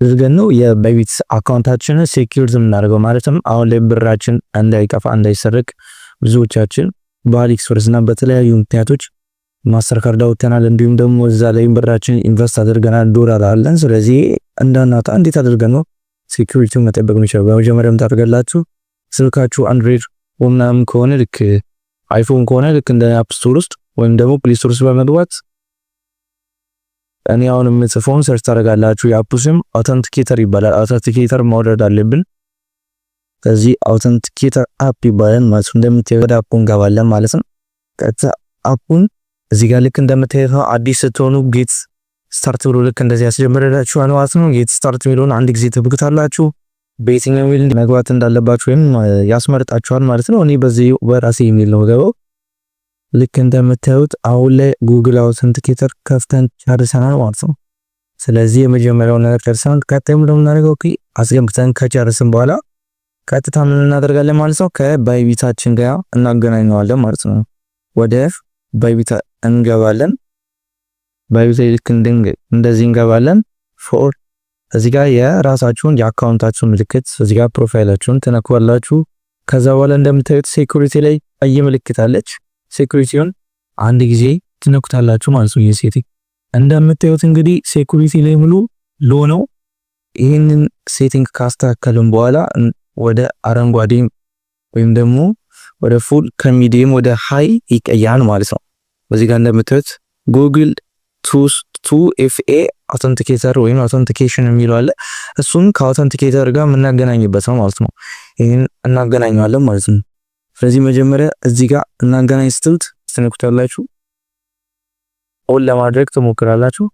አድርገን ነው የ Bybit account ኣችንን secure የምናደርገው? ማለትም አሁን ላይ ብራችን እንዳይጠፋ፣ እንዳይሰረቅ ብዙዎቻችን በ AliExpress እና በተለያዩ ምክንያቶች Mastercard አውጥተናል። እንዲሁም ደግሞ እዛ ላይ ብራችን invest አድርገናል፣ ዶላር አለን። ስለዚህ እንዳናጣ እንዴት አድርገን ነው security ውን መጠበቅ የሚችለው? በመጀመሪያም ታደርጋላችሁ ስልካችሁ Android ምናምን ከሆነ፣ ልክ iPhone ከሆነ፣ ልክ እንደ App Store ውስጥ ወይም ደግሞ Play Store ውስጥ በመግባት እኔ አሁን የምጽፈውን search ታደርጋላችሁ። የ app ኡ ስም Authenticator ይባላል። Authenticator ማውረድ አለብን። ከዚህ Authenticator app ይባላል ማለት ነው። እንደምታዩት ወደ app ኡ እንገባለን ማለት ነው። ቀጥታ app ኡን እዚህ ጋር ልክ እንደምታዩት አዲስ ስትሆኑ get start ብሎ ልክ እንደዚህ ያስጀምርላችኋል ማለት ነው። Get start የሚለውን አንድ ጊዜ ትነኩታላችሁ። በየትኛው ኢሜል መግባት እንዳለባችሁ ወይም ያስመርጣችኋል ማለት ነው። እኔ በዚህ በራሴ ኢሜል ነው ገባው። ልክ እንደምታዩት አሁን ላይ Google Authenticator ከፍተን ጨርሰናል ማለት ነው። ስለዚህ የመጀመሪያውን ነገር ጨርሰናል። ቀጣዩ እንደምናደርገው አስገብተን ከጨርስን በኋላ ቀጥታ ምን እናደርጋለን ማለት ነው? ከ Bybit ኣችን ጋር እናገናኘዋለን ማለት ነው። ወደ Bybit እንገባለን። Bybit ልክ እንደዚህ እንገባለን። For እዚህ ጋር የራሳችሁን የ account ኣችሁን ምልክት፣ እዚህ ጋር profile ኣችሁን ትነኳላችሁ። ከዛ በኋላ እንደምታዩት security ላይ ቀይ ምልክት አለች። Security ውን አንድ ጊዜ ትነኩታላችሁ ማለት ነው። የ setting እንደምታዩት እንግዲህ security ላይ ሙሉ low ነው። ይህንን setting ካስተካከልን በኋላ ወደ አረንጓዴ ወይም ደግሞ ወደ full፣ ከ medium ወደ high ይቀየራል ማለት ነው። በዚህ ጋር እንደምታዩት Google 2FA authenticator ወይም authentication የሚለው አለ። እሱን ከ authenticator ጋር የምናገናኝበት ነው ማለት ነው። ይህን እናገናኘዋለን ማለት ነው። ስለዚህ መጀመሪያ እዚህ ጋር እናገናኝ ስትሉት ትነኩታላችሁ። On ለማድረግ ትሞክራላችሁ።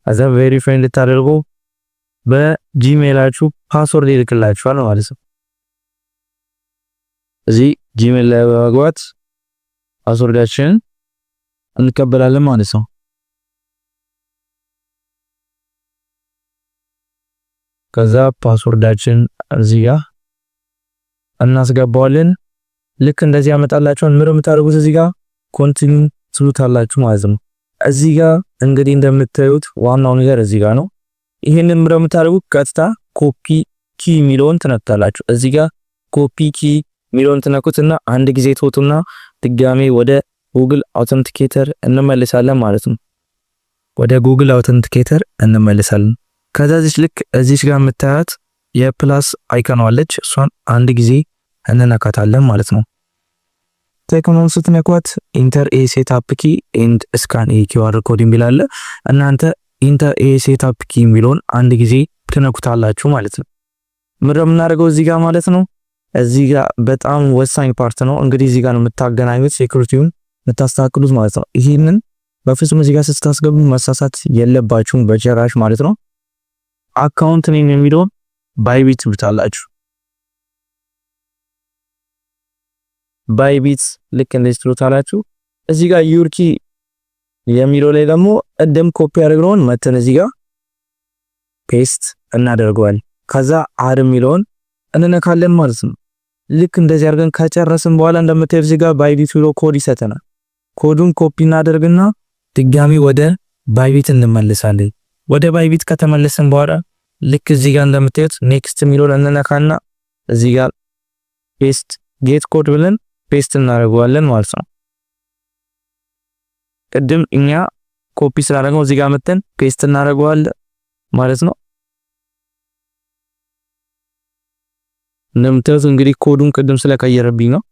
ከዛ verify እንድታደርጉ በ Gmail ኣችሁ password ይልክላችኋል ማለት ነው። እዚህ Gmail ላይ በመግባት password ኣችንን እንቀበላለን ማለት ነው። ከዛ password ኣችን እዚህ ጋር እናስገባዋለን። ልክ እንደዚህ ያመጣላችኋል። ምን የምታደርጉት እዚህ ጋር continue ትሉታላችሁ ማለት ነው። እዚህ ጋር እንግዲህ እንደምታዩት ዋናው ነገር እዚህ ጋር ነው። ይህንን ምን የምታደርጉት ቀጥታ copy key የሚለውን ትነኩታላችሁ። እዚህ ጋር copy key የሚለውን ትነኩትና አንድ ጊዜ ትወጡና ድጋሜ ወደ Google Authenticator እንመልሳለን ማለት ነው። ወደ Google Authenticator እንመልሳለን። ከዛ እዚች ልክ እዚች ጋር የምታያት የ plus icon አለች። እሷን አንድ ጊዜ እንነካታለን ማለት ነው። Icon ኗን ስትነኳት "Enter a setup key and scan a QR code" የሚል አለ። እናንተ "Enter a setup key" የሚለውን አንድ ጊዜ ትነኩታላችሁ ማለት ነው። ምንድነው የምናደርገው እዚህ ጋር ማለት ነው? እዚህ ጋር በጣም ወሳኝ part ነው። እንግዲህ እዚህ ጋር ነው የምታገናኙት፣ security ውን የምታስተካክሉት ማለት ነው። ይህንን በፍጹም እዚህ ጋር ስታስገቡ መሳሳት የለባችሁም በጭራሽ ማለት ነው። Account name የሚለውን Bybit ትሉታላችሁ። Bybit ልክ እንደዚህ ትሉታላችሁ። እዚህ ጋር your key የሚለው ላይ ደግሞ ቅድም ኮፒ ያደረግነውን መተን እዚህ ጋር paste እናደርገዋለን። ከዛ add የሚለውን እንነካለን ማለት ነው። ልክ እንደዚህ አድርገን ከጨረስን በኋላ እንደምታዩት እዚህ ጋር Bybit ብሎ ኮድ ይሰጠናል። Code ኡን copy እናደርግና ድጋሚ ወደ Bybit እንመልሳለን። ወደ Bybit ከተመለስን በኋላ ልክ እዚህ ጋር እንደምታዩት next የሚለውን እንነካና እዚህ ጋር paste get code ብለን paste እናደርገዋለን ማለት ነው። ቅድም እኛ ኮፒ ስላደረግነው እዚህ ጋር መተን paste እናደርገዋለን ማለት ነው። እንደምታዩት እንግዲህ ኮዱን ቅድም ስለቀየረብኝ ነው።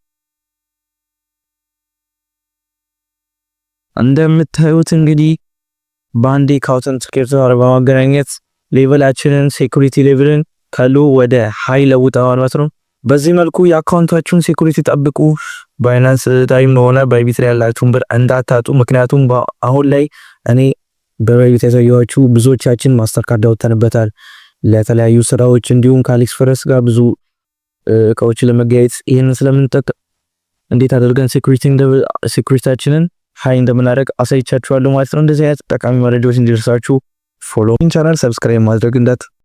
እንደምታዩት እንግዲህ በአንዴ ከ authenticator ጋር በማገናኘት level ኣችንን፣ security level ን ከ low ወደ high ለውጠዋል ማለት ነው። በዚህ መልኩ የ account ኣችሁን security ጠብቁ። Binance ላይም ሆነ Bybit ላይ ያላችሁን ብር እንዳታጡ። ምክንያቱም አሁን ላይ እኔ በ Bybit ያሳየኋችሁ ብዙዎቻችን Mastercard አውጥተንበታል ለተለያዩ ስራዎች፣ እንዲሁም ከ AliExpress ጋር ብዙ እቃዎችን ለመገበያየት ይህንን ስለምንጠቀም እንዴት አድርገን security ያችንን high እንደምናደርግ አሳይቻችኋለሁ ማለት ነው። እንደዚህ አይነት ጠቃሚ መረጃዎች እንዲደርሳችሁ follow፣ channel subscribe ማድረግ እንዳት